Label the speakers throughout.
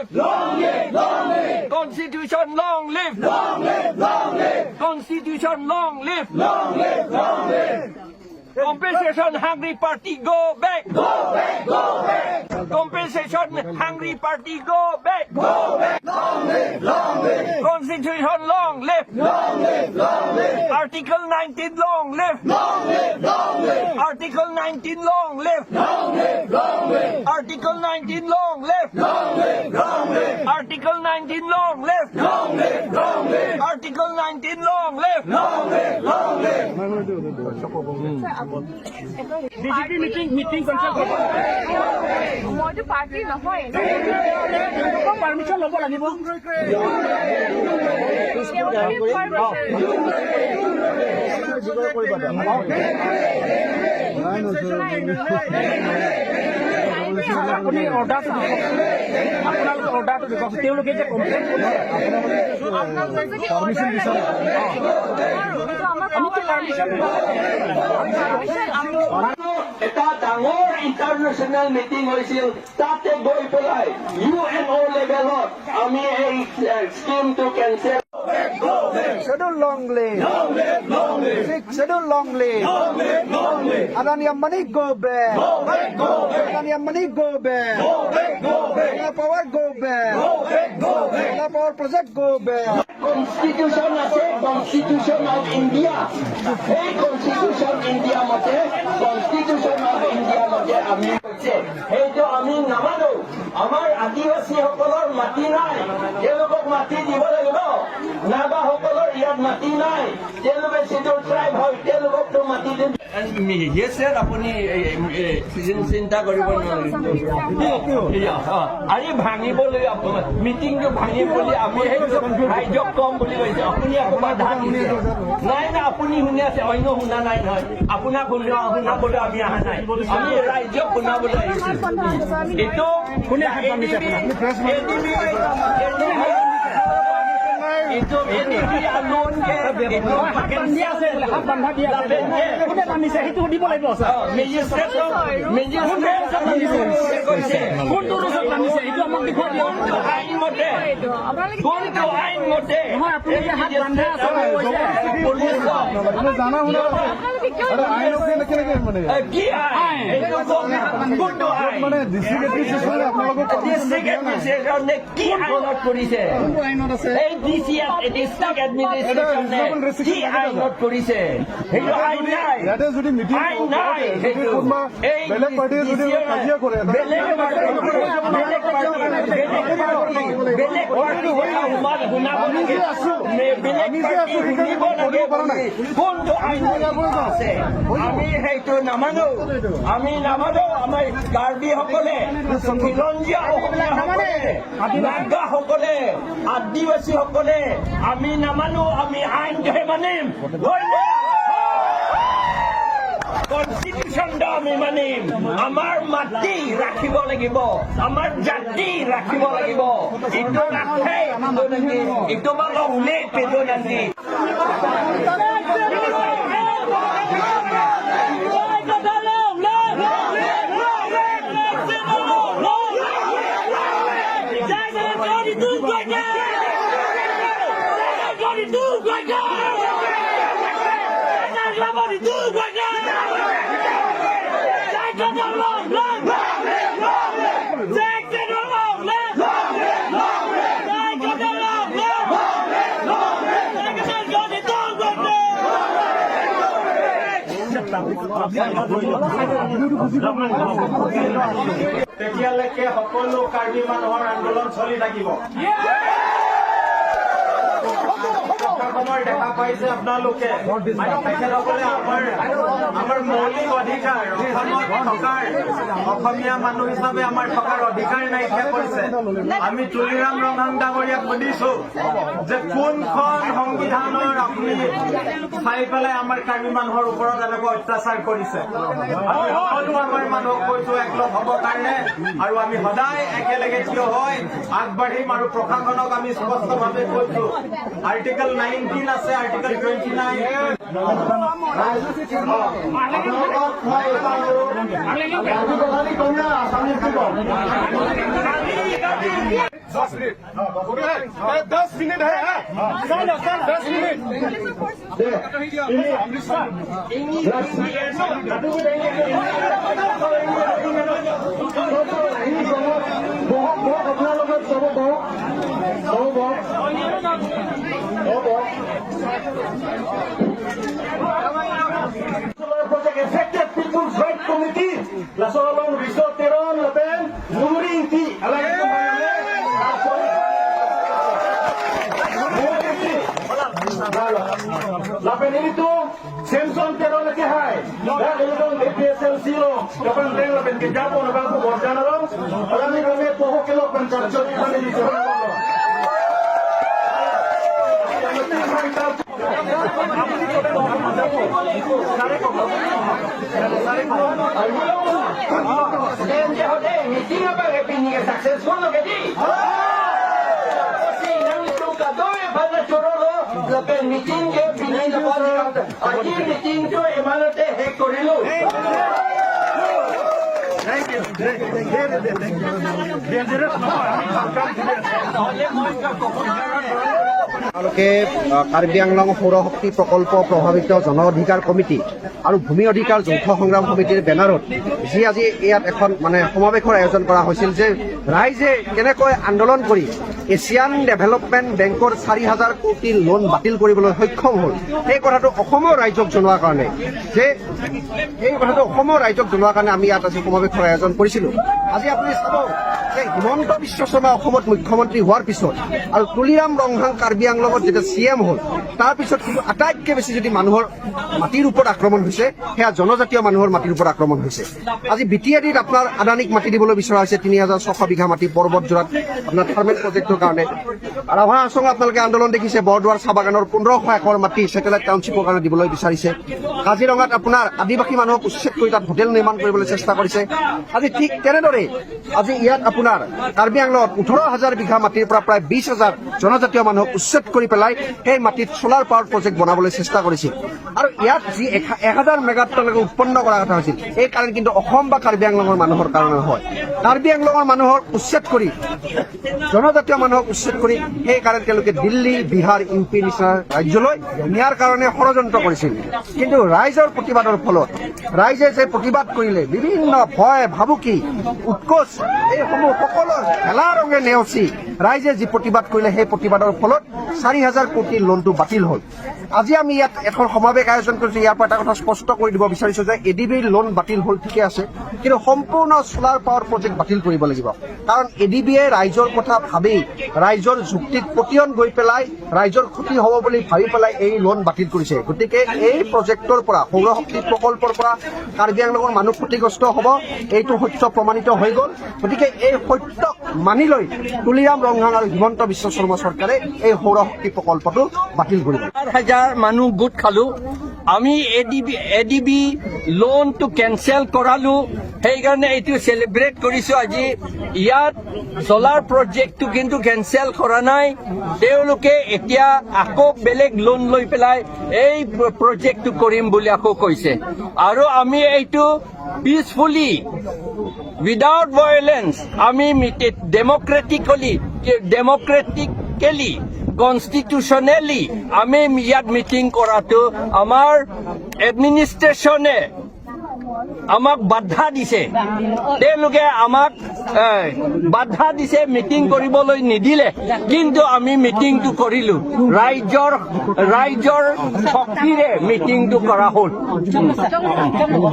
Speaker 1: live! Long live, long live! Constitution long live! Long live, long live! Constitution long live! Long live, long live! Compensation hungry party, go back! Go back, go back! Compensation hungry party, go back! Go back! Long live, long live! Constitution long live! Long live, long live! Article 19 long live! Long live, long live! Article 19 long live! Long live, long live! Article 19 long live! Long live, long live! Article 19 long live! Long live, long live! Article 19 long live! Long live, long live!
Speaker 2: BJP meeting cancel.
Speaker 3: মইতো party নহয়।
Speaker 2: তেওঁলোকৰ permission ল'ব লাগিব।
Speaker 3: তেওঁলোকে permission।
Speaker 2: আপুনি অৰ্ডাৰটো দিয়ক, আপোনালোকে অৰ্ডাৰটো দিয়ক। তেওঁলোকে যে কমপ্লেইন কৰিছে।
Speaker 3: আপোনালোকক যদি order লাগে, নোৱাৰো। সেইটো আমাৰ
Speaker 2: আমিতো
Speaker 3: power নাই।
Speaker 2: পাৰ্মিশ্যন
Speaker 3: Permission আমি
Speaker 1: এটা ডাঙৰ ইণ্টাৰনেশ্যনেল মিটিং হৈছিল, তাতে গৈ পেলাই ইউএনঅ' লেভেলত আমি এই স্কিমটো cancel.
Speaker 4: Schedule long live. Long live, long live. Six schedule long live. Long live, long live. Adani Ambani, go back. Go back, go back. Adani Ambani, go back. Go back, go back. Solar power, go back. Go back, go back. Solar power project, go back.
Speaker 1: Constitution আছে, constitution of India. সেই constitution India মতে, constitution of India মতে আমি কৈছে, সেইটো আমি নামানো। আমাৰ আদিবাসীসকলৰ মাটি নাই, তেওঁলোকক মাটি দিব লাগিব। নাগাসকলৰ ইয়াত মাটি নাই, তেওঁলোকে চিডুল ট্ৰাইব হয়, তেওঁলোকতো মাটি দিব। য়েছ, আপুনি চিন্তা কৰিব নোৱাৰে। আজি ভাঙিবলৈ, মিটিংটো ভাঙিম বুলি আমি সেইটো ৰাইজক কম বুলি কৈছে। আপুনি আকৌ বাধা দিছে। নাই নাই, আপুনি শুনি আছে, অন্য শুনা নাই নহয়। আপোনাক শুনাবলৈ আমি অহা নাই, আমি ৰাইজক শুনাবলৈ আহিছো। এইটো
Speaker 2: কোনে হাত বান্ধিছে আপোনাক?
Speaker 1: এডিবি, এইটো এডিবি লোন।
Speaker 2: হাত বান্ধি আছে বোলে, হাত বান্ধা দি আছে। কোনে বান্ধিছে সেইটো সুধিব লাগিব ছাৰ।
Speaker 1: মেজিষ্ট্ৰেট কৈছে।
Speaker 2: কোনটো ৰুলছত বান্ধিছে সেইটো আমাক দেখুৱাই দিয়ক।
Speaker 1: কোনটো আইন মতে?
Speaker 3: এইটো আপোনালোকে
Speaker 1: কোনটো আইন মতে?
Speaker 2: নহয়, আপুনি যে হাত বান্ধা আছে বুলি কৈছে।
Speaker 1: পুলিচক
Speaker 5: জানা শুনা
Speaker 3: আপোনালোকে কিয়
Speaker 5: কেনেকে মানে
Speaker 1: কি আইন এইটো কওক, কোনটো আইন?
Speaker 5: মানে ডিষ্ট্ৰিক্ট এডমিনিষ্ট্ৰেশ্যনে আপোনালোকক
Speaker 1: ডিষ্ট্ৰিক্ট এডমিনিষ্ট্ৰেশ্যনে কি আইনত কৰিছে?
Speaker 5: আইনত আছে।
Speaker 1: এই ডিচি, ডিষ্ট্ৰিক্ট এডমিনিষ্ট্ৰেশ্যনে কি আইনত কৰিছে? সেইটো আইন নাই।
Speaker 5: ইয়াতে যদি মিটিং
Speaker 1: আইন নাই
Speaker 5: যদি
Speaker 1: সেইটো।
Speaker 5: কোনোবা
Speaker 1: এই
Speaker 5: বেলেগ পাৰ্টীয়ে যদি কাজিয়া কৰে,
Speaker 1: বেলেগ পাৰ্টি, বেলেগ পাৰ্টি, বেলেগ পাৰ্টি, বেলেগ পাৰ্টি কথা শুনাব
Speaker 5: আমি
Speaker 1: লাগে।
Speaker 5: যে আছো,
Speaker 1: বেলেগ
Speaker 5: আমি যে
Speaker 1: পাৰ্টি
Speaker 5: আছো, সেইকাৰণে
Speaker 1: শুনিব লাগে।
Speaker 5: কৰিব পৰা নাই।
Speaker 1: কোনটো আইন আছে? আমি সেইটো নামানো, আমি নামানো। আমাৰ কাৰ্বিসকলে, খিলঞ্জীয়া অসমীয়াসকলে, নাগাসকলে, আদিবাসীসকলে আমি নামানো। আমি আইনটোহে মানিম। কনষ্টিটিউশ্যনটো আমি মানিম। আমাৰ মাটি ৰাখিব লাগিব, আমাৰ জাতি ৰাখিব লাগিব। ইটো নাখায় ইটো বা লংলে পেটো নান্দি।
Speaker 6: তেতিয়ালৈকে সকলো কাৰ্বি মানুহৰ আন্দোলন চলি থাকিব। প্ৰশাসনৰ দেখা পাইছে আপোনালোকে, তেখেতসকলে আমাৰ মৌলিক অধিকাৰ, অসমত থকাৰ, অসমীয়া মানুহ হিচাপে আমাৰ থকাৰ অধিকাৰ নাইকিয়া কৰিছে। আমি তুলিৰাম ৰংহাং ডাঙৰীয়াক সুধিছো যে কোনখন সংবিধানৰ আপুনি চাই পেলাই আমাৰ কাৰ্বি মানুহৰ ওপৰত এনেকুৱা অত্যাচাৰ কৰিছে? আমি সকলো আমাৰ মানুহক কৈছো একলগ হ'বৰ কাৰণে আৰু আমি সদায় একেলগে থিয় হৈ আগবাঢ়িম। আৰু প্ৰশাসনক আমি স্পষ্টভাৱে কৈছো, আৰ্টিকেল 19 আছে, আৰ্টিকেল 29।
Speaker 5: মই এটা কথা কম না আছামিজটো কম। 10 मिनट, 10 मिनट है। 10 मिनट।
Speaker 4: বহক, বহক, আপোনালোকে চব বহক, চব বহক, চব বহক।
Speaker 7: Solar Project Affected People's Right Committee, Lasolong Resort Teron Lapen, Nuri Ti, Alay ito mga. Lapen itu Samson Teron ke hai. Dan itu APSLC lo, kapan teng lapen ke japo na bangko borjana lo. Alami kami poho kilo pen karchot kami di Teron lo.
Speaker 1: Meeting successful lo ke di. Meeting কে পিনি আজি মিটিংটো ইমানতে শেষ কৰিলো।
Speaker 5: Thank you. Dangerous নহয়, আমি কাম কৰি আছোঁ।
Speaker 4: তেওঁলোকে কাৰ্বি আংলং সৌৰশক্তি প্ৰকল্প প্ৰভাৱিত জন অধিকাৰ কমিটি আৰু ভূমি অধিকাৰ যৌথ সংগ্ৰাম সমিতিৰ বেনাৰত যি আজি ইয়াত এখন মানে সমাৱেশৰ আয়োজন কৰা হৈছিল যে ৰাইজে কেনেকৈ আন্দোলন কৰি এছিয়ান ডেভেলপমেণ্ট বেংকৰ 4 হাজাৰ কোটি লোন বাতিল কৰিবলৈ সক্ষম হ'ল, সেই কথাটো অসমৰ ৰাইজক জনোৱাৰ কাৰণে যে এই কথাটো অসমৰ ৰাইজক জনোৱাৰ কাৰণে আমি ইয়াত আজি সমাৱেশৰ আয়োজন কৰিছিলোঁ। আজি আপুনি চাব যে হিমন্ত বিশ্ব শৰ্মা অসমত মুখ্যমন্ত্ৰী হোৱাৰ পিছত আৰু তুলিৰাম ৰংহাং কাৰ্বি আংলঙত যেতিয়া চি এম হ'ল, তাৰপিছত কিন্তু আটাইতকৈ বেছি যদি মানুহৰ মাটিৰ ওপৰত আক্ৰমণ হৈছে, সেয়া জনজাতীয় মানুহৰ মাটিৰ ওপৰত আক্ৰমণ হৈছে। আজি বি টি এ ডিত আপোনাৰ আদানীক মাটি দিবলৈ বিচৰা হৈছে, 3600 বিঘা মাটি পৰ্বতযোৰাত আপোনাৰ থাৰ্মেল প্ৰজেক্টৰ কাৰণে। ৰাভা হাছং আপোনালোকে আন্দোলন দেখিছে, বৰদুৱাৰ চাহ বাগানৰ 1500 একৰ মাটি ছেটেলাইট টাউনশ্বিপৰ কাৰণে দিবলৈ বিচাৰিছে। কাজিৰঙাত আপোনাৰ আদিবাসী মানুহক উচ্ছেদ কৰি তাত হোটেল নিৰ্মাণ কৰিবলৈ চেষ্টা কৰিছে। আজি ঠিক তেনেদৰে আজি ইয়াত আপোনাৰ কাৰ্বি আংলঙত 18 হাজাৰ বিঘা মাটিৰ পৰা প্ৰায় 20 হাজাৰ জনজাতীয় মানুহক উচ্ছেদ কৰি পেলাই সেই মাটিত চ'লাৰ পাৱাৰ প্ৰজেক্ট বনাবলৈ চেষ্টা কৰিছিল। আৰু ইয়াত যি 1000 মেগাৱাট তেওঁলোকে উৎপন্ন কৰাৰ কথা হৈছিল, এই কাৰেণ্ট কিন্তু অসম বা কাৰ্বি আংলঙৰ মানুহৰ কাৰণে নহয়। কাৰ্বি আংলঙৰ মানুহক উচ্ছেদ কৰি, জনজাতীয় মানুহক উচ্ছেদ কৰি সেই কাৰণে তেওঁলোকে দিল্লী, বিহাৰ, ইউ পি নিচিনা ৰাজ্যলৈ নিয়াৰ কাৰণে ষড়যন্ত্ৰ কৰিছিল। কিন্তু ৰাইজৰ প্ৰতিবাদৰ ফলত, ৰাইজে যে প্ৰতিবাদ কৰিলে, বিভিন্ন ভয় ভাবুকি, উৎকোচ, এইসমূহ সকলো হেলা ৰঙে নেওচি ৰাইজে যি প্ৰতিবাদ কৰিলে, সেই প্ৰতিবাদৰ ফলত 4 হাজাৰ কোটি লোনটো বাতিল হ'ল। আজি আমি ইয়াত এখন সমাৱেশ আয়োজন কৰিছো। ইয়াৰ পৰা এটা কথা স্পষ্ট কৰি দিব বিচাৰিছো যে এ ডি বিৰ লোন বাতিল হ'ল, ঠিকে আছে, কিন্তু সম্পূৰ্ণ চ'লাৰ পাৱাৰ প্ৰজেক্ট বাতিল কৰিব লাগিব। কাৰণ এ ডি বিয়ে ৰাইজৰ কথা ভাবি, ৰাইজৰ যুক্তিত পতিয়ন গৈ পেলাই, ৰাইজৰ ক্ষতি হ'ব বুলি ভাবি পেলাই এই লোন বাতিল কৰিছে। গতিকে এই প্ৰজেক্টৰ পৰা, সৌৰশক্তি প্ৰকল্পৰ পৰা কাৰ্বি আংলঙৰ মানুহ ক্ষতিগ্ৰস্ত হ'ব, এইটো সত্য প্ৰমাণিত হৈ গ'ল। গতিকে এই সত্যক মানি লৈ তুলিৰাম ৰংহাং আৰু হিমন্ত বিশ্ব শৰ্মা চৰকাৰে এই সৌৰশক্তি প্ৰকল্পটো বাতিল কৰিব।
Speaker 1: 4 হাজাৰ মানুহ গোট খালো আমি। এ ডি বি লোনটো কেনচেল কৰালো, সেইকাৰণে এইটো চেলিব্ৰেট কৰিছো আজি ইয়াত। চ'লাৰ প্ৰজেক্টটো কিন্তু কেনচেল কৰা নাই। তেওঁলোকে এতিয়া আকৌ বেলেগ লোন লৈ পেলাই এই প্ৰজেক্টটো কৰিম বুলি আকৌ কৈছে। আৰু আমি এইটো পিচফুলি, উইদাউট ভায়োলেন্স, আমি ডেমক্ৰেটিকেলি, কনষ্টিটিউচনেলি আমি ইয়াত মিটিং কৰাটো আমাৰ এডমিনিষ্ট্ৰেশ্যনে আমাক বাধা দিছে। তেওঁলোকে আমাক বাধা দিছে, মিটিং কৰিবলৈ নিদিলে। কিন্তু আমি মিটিংটো কৰিলো। ৰাইজৰ শক্তিৰে মিটিংটো কৰা হ'ল।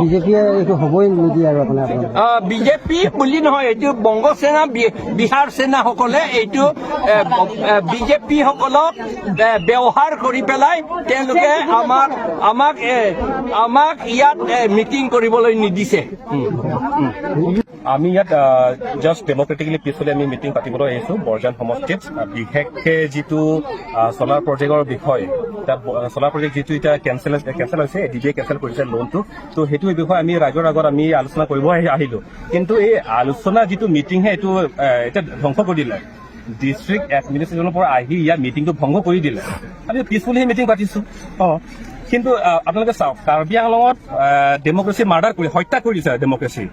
Speaker 8: বিজেপিয়ে এইটো হ'বই নিদিয়ে আৰু আপোনাৰ
Speaker 1: বিজেপি বুলি নহয়, এইটো বংগ সেনা, বিহাৰ সেনাসকলে এইটো বিজেপি সকলক ব্যৱহাৰ কৰি পেলাই তেওঁলোকে আমাক ইয়াত মিটিং কৰিবলৈ নিদিছে।
Speaker 9: আমি ইয়াত জাষ্ট ডেমক্ৰেটিকেলি, পিচফুলি আমি মিটিং পাতিবলৈ আহিছো বৰজান সমষ্টিত। বিশেষকে যিটো চলাৰ প্ৰজেক্টৰ বিষয়, তাত চলাৰ প্ৰজেক্ট যিটো এতিয়া কেনচেল হৈছে, ডি বিয়ে কেনচেল কৰিছে লোনটো, ত' সেইটো বিষয়ে আমি ৰাইজৰ আগত আমি আলোচনা কৰিব আহিলো। কিন্তু এই আলোচনা যিটো মিটিংহে এইটো এতিয়া ধ্বংস কৰি দিলে। ডিষ্ট্ৰিক্ট এডমিনিষ্ট্ৰেশ্যনৰ পৰা আহি ইয়াত মিটিংটো ভংগ কৰি দিলে। আমি পিচফুলি মিটিং পাতিছো। কিন্তু আপোনালোকে চাওক, কাৰ্বি আংলঙত ডেমক্ৰেচি মাৰ্ডাৰ কৰি, হত্যা কৰি দিছে ডেমক্ৰেচি।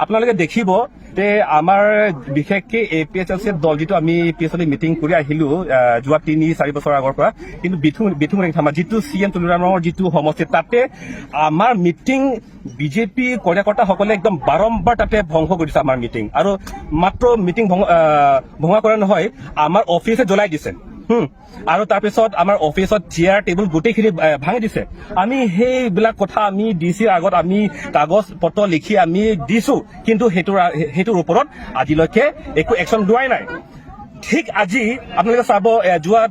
Speaker 9: আপোনালোকে দেখিব যে আমাৰ বিশেষকে এপিএইচএলচি দল যিটো আমি পিছলি মিটিং কৰি আহিলো যোৱা 3-4 বছৰ আগৰ পৰা, কিন্তু বিথুং বিথুং আমাৰ যিটো চি এম তুলিৰামৰ যিটো সমষ্টি, তাতে আমাৰ মিটিং বিজেপি কাৰ্যকৰ্তাসকলে একদম বাৰম্বাৰ তাতে ধ্বংস কৰিছে আমাৰ মিটিং। আৰু মাত্ৰ মিটিং ভঙা কৰা নহয়, আমাৰ অফিচে জ্বলাই দিছে আৰু তাৰপিছত আমাৰ অফিচত চেয়াৰ টেবুল গোটেইখিনি ভাঙি দিছে। আমি সেইবিলাক কথা আমি ডি চিৰ আগত আমি কাগজ পত্ৰ লিখি আমি দিছো, কিন্তু সেইটোৰ সেইটোৰ ওপৰত আজিলৈকে একো একশ্যন লোৱাই নাই। ঠিক আজি আপোনালোকে চাব, যোৱা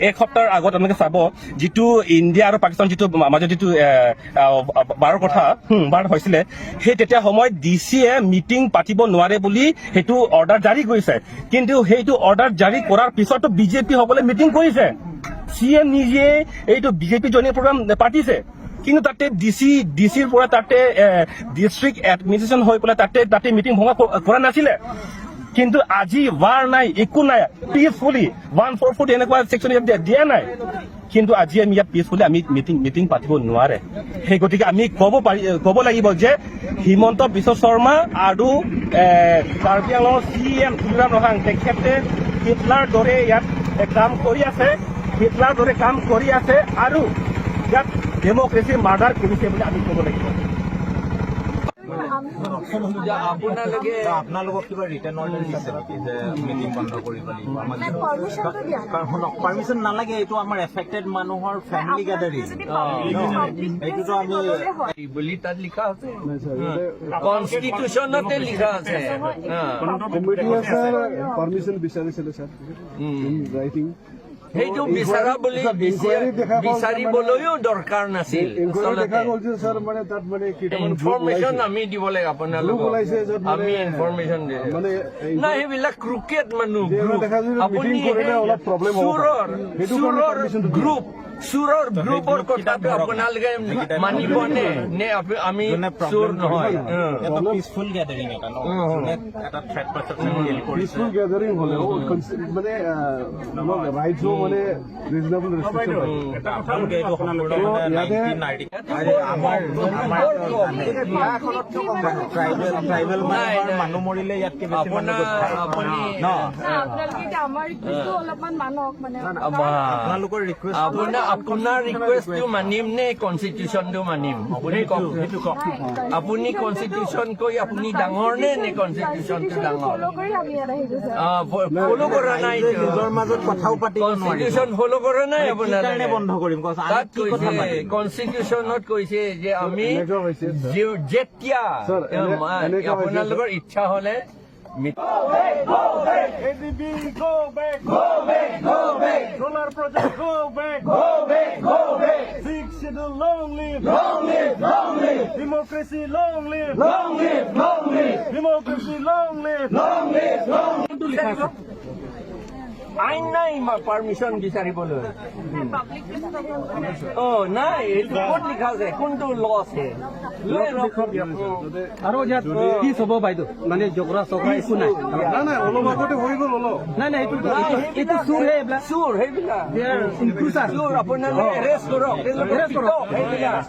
Speaker 9: এক সপ্তাহৰ আগত আপোনালোকে চাব, যিটো ইণ্ডিয়া আৰু পাকিস্তান যিটো মাজত যিটো বাৰৰ কথা বাৰ হৈছিলে, সেই তেতিয়া সময়ত ডি চিয়ে মিটিং পাতিব নোৱাৰে বুলি সেইটো অৰ্ডাৰ জাৰি কৰিছে। কিন্তু সেইটো অৰ্ডাৰ জাৰি কৰাৰ পিছতো বিজেপি সকলে মিটিং কৰিছে। চি এম নিজে এইটো বিজেপি জইনিং প্ৰগ্ৰাম পাতিছে। কিন্তু তাতে ডি চিৰ পৰা তাতে ডিষ্ট্ৰিক্ট এডমিনিষ্ট্ৰেশ্যন হৈ পেলাই তাতে তাতে মিটিং ভঙা কৰা নাছিলে। কিন্তু আজি ৱাৰ নাই, একো নাই, পিচফুলি 144 এনেকুৱা ছেকশ্যন ইয়াত দিয়া নাই। কিন্তু আজি আমি ইয়াত পিচফুলি আমি মিটিং মিটিং পাতিব নোৱাৰে। সেই গতিকে আমি ক'ব লাগিব যে হিমন্ত বিশ্ব শৰ্মা আৰু কাৰ্বি আংলঙৰ চি এম তুলিৰাম ৰহাং, তেখেতে হিটলাৰ দৰে ইয়াত কাম কৰি আছে, হিটলাৰ দৰে কাম কৰি আছে আৰু ইয়াত ডেমক্ৰেচি মাৰ্ডাৰ কৰিছে বুলি আমি ক'ব লাগিব।
Speaker 1: আপোনালোকে
Speaker 6: আপোনালোকক কিবা ৰিটাৰ্ণ অৰ্ডাৰ দিছে নেকি যে মিটিং বন্ধ কৰিব লাগিব আমাক?
Speaker 3: নাই, পাৰ্মিশ্যনটো দিয়া নাই।
Speaker 6: কাৰণ শুনক, পাৰ্মিশ্যন নালাগে। এইটো আমাৰ এফেক্টেড মানুহৰ ফেমিলি গেডাৰিং।
Speaker 3: যদি পাব্লিক
Speaker 6: এইটোতো আমি
Speaker 3: হয়।
Speaker 1: বুলি তাত লিখা আছে, কনষ্টিটিউচনতে লিখা আছে।
Speaker 5: কমিটিয়ে ছাৰ পাৰ্মিশ্যন বিচাৰিছিলে ছাৰ, ইন ৰাইটিং।
Speaker 1: সেইটো বিচাৰা বুলি বিচাৰিবলৈও দৰকাৰ নাছিল।
Speaker 5: ইনকুৱাৰী দেখা গ'ল যে ছাৰ, মানে তাত মানে কেইটামান গ্ৰুপ
Speaker 1: ইনফৰমেশ্যন
Speaker 5: ওলাইছে।
Speaker 1: আমি দিব লাগে আপোনালোকক।
Speaker 5: গ্ৰুপ ওলাইছে য'ত মানে
Speaker 1: আমি ইনফৰমেশ্যন দিছোঁ।
Speaker 5: মানে
Speaker 1: নাই, সেইবিলাক ক্ৰুকেড মানুহ।
Speaker 5: যে
Speaker 1: গ্ৰুপ
Speaker 5: দেখা যায় যে
Speaker 1: আপুনি
Speaker 5: meeting কৰিলে
Speaker 1: সেই
Speaker 5: অলপ problem হ'ব পাৰে।
Speaker 1: চোৰৰ
Speaker 5: সেইটো কাৰণে
Speaker 1: চোৰৰ
Speaker 5: permission টো দিয়া।
Speaker 1: গ্ৰুপ, চোৰৰ গ্ৰুপৰ কথাটো আপোনালোকে মানিবনে নে আমি
Speaker 6: যোনে problem
Speaker 1: চোৰ নহয়?
Speaker 6: এটা পিচফুল গেডাৰিং এটা ন, যোনে এটা থ্ৰেট পাৰচেপশ্যন ফিল কৰিছে।
Speaker 5: পিচফুল গেডাৰিং হ'লেও মানে ৰাইটছো মানে ৰিজনেবল ৰেষ্ট্ৰিকশ্যন।
Speaker 6: আপোনালোকে এইটো সম্পূৰ্ণ মানে 19 আৰ্টিকেল আমাৰ আমাৰ ট্ৰাইবেল ট্ৰাইবেল মানুহৰ মানুহ মৰিলে ইয়াতকে বেছি মানুহ
Speaker 1: আপোনাৰ
Speaker 6: গোট খায়।
Speaker 1: আপুনি
Speaker 6: ন
Speaker 3: আপোনালোকে এতিয়া আমাৰ ৰিকুৱেষ্টটো অলপমান মানক মানে।
Speaker 6: আপোনালোকৰ ৰিকুৱেষ্ট
Speaker 1: আপোনাৰ ৰিকুৱেষ্টটো মানিম নে কনষ্টিটিউচনটো মানিম, আপুনি কওক। আপুনি কনষ্টিটিউচন কৈ আপুনি ডাঙৰ নে কনষ্টিটিউচনটো ডাঙৰ?
Speaker 3: ফ'ল' কৰি আমি ইয়াত আহিছো ছাৰ।
Speaker 1: ফ'ল' কৰা নাই।
Speaker 6: নিজৰ মাজত কথাও পাতিব নোৱাৰিব।
Speaker 1: কনষ্টিটিউচন ফ'ল' কৰা নাই
Speaker 6: কি কাৰণে
Speaker 1: আপোনালোকে।
Speaker 6: বন্ধ কৰিম কোৱাচোন? আমি
Speaker 1: তাত
Speaker 6: কি কথা
Speaker 1: কৈছে,
Speaker 6: পাতিম?
Speaker 1: কনষ্টিটিউচনত কৈছে যে আমি
Speaker 5: এনেকুৱা হৈছে, ছাৰ।
Speaker 1: যেতিয়া
Speaker 5: ছাৰ, এনেকুৱা হৈছে,
Speaker 1: আপোনালোকৰ ইচ্ছা হলে
Speaker 7: ADB, go back! Go back, go back! Solar project, go back! Go back, go back! Sixth Schedule, long live! Long live, long live! Democracy, long live! Long live, long live! Democracy, long live! Long live, long live!
Speaker 1: আইন নাই permission বিচাৰিবলৈ।
Speaker 3: Public
Speaker 1: অ নাই, এইটো ক'ত লিখা আছে? কোনটো ল আছে? লৈ আনক।
Speaker 8: আৰু ইয়াত পিচ হ'ব বাইদেউ, মানে জগৰা চগৰা একো নাই।
Speaker 5: নাই নাই, অলপ আগতে হৈ গ'ল অলপ।
Speaker 8: নাই নাই, এইটো চোৰহে এইবিলাক।
Speaker 1: চোৰ সেইবিলাক।
Speaker 8: They are intruders.
Speaker 1: চোৰ, আপোনালোকে এৰেষ্ট কৰক।
Speaker 8: Arrest কৰক।
Speaker 1: পিটক সেইবিলাক।